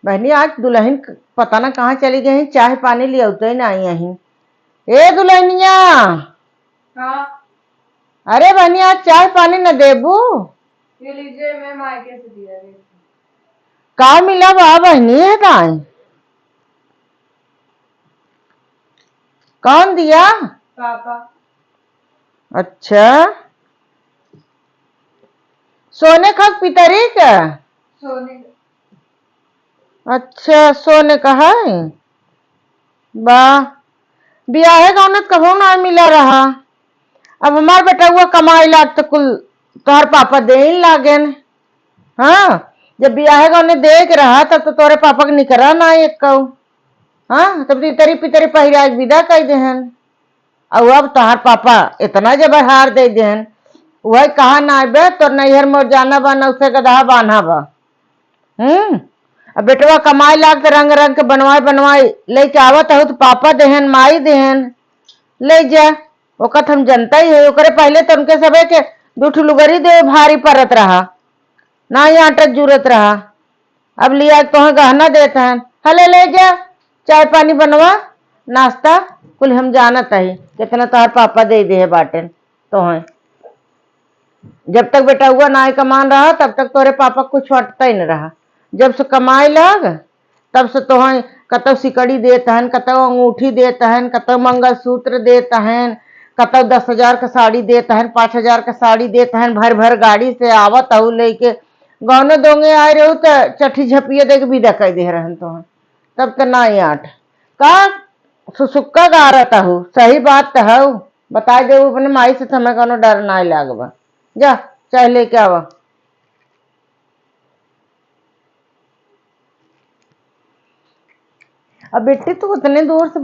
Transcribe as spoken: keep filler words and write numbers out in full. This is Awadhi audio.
बहनी, आज दुलहिन क-, पता ना कहाँ चली गई, चाय पानी लियावते ही ना आई अहीं। ए दुलहिनिया! हाँ। अरे बहनी, आज चाय पानी न देबू? ये लीजिए, मैं मायके से दिया है। का मिला बा बहनी है ताई? कौन दिया? पापा। अच्छा, सोने क पितरी का? सोने। अच्छा, सोने का है बा। बियाहे गौने त कबहू ना मिला रहा। अब हमार बेटउआ कमाई लाग त कुल तोहर पापा देइन लागेन। हाँ, जब बियाहे गौने देइ के रहा तब तो तोरे पापा के निकरा ना एक्कउ। हाँ, तब तो इतरी पितरी पहिरा के विदा कइ देहन। अउ अब तोहार पापा इतना जबर हार दे देहन, वही कहा ना बे, तोर नैहर में जाना बा, नौसे गदहा बान्हा बा। हम्म। अब बेटवा कमाए लाग त रंग रंग के बनवाए बनवाए लेके आवत हउ त पापा देहन, माई देहन, ले जा। ओकत हम जनता ही है, ओकरे पहले तो उनके सबे के दू ठो लुगरी देवे भारी परत रहा, ना ही आटत जुरत रहा। अब लिया तोहे गहना देत हन, हले ले जा, चाय पानी बनवा, नाश्ता, कुल हम जानत हई, कितना तोहर पापा दे दे है बाटेन तोहे। जब तक बेटउआ नाई कमान रहा, तब तक तोरे पापा कुछ अटता ही न रहा। जब से कमाए लाग, तब से तोहे कतौ सिकड़ी देत हन, कतौ अंगूठी देत हन, कतौ मंगलसूत्र देत हन, कतौ दस हजार क साड़ी देत हन, पाँच हजार क साड़ी देत हन, भर भर गाड़ी से आवत हउ लेके। गौने दोंगे आए रहू त चट्ठी झपिया दे के विदा कर दे रहन तोहे। तब त नाई आट। का सुसुक्का गारत हउ, सही बात त हउ। बताइ देउ अपने माई से, त हमें कौनो डर नाई लागबा। जा, चाय लेके आवा। अब बेटी, तू उतने दूर से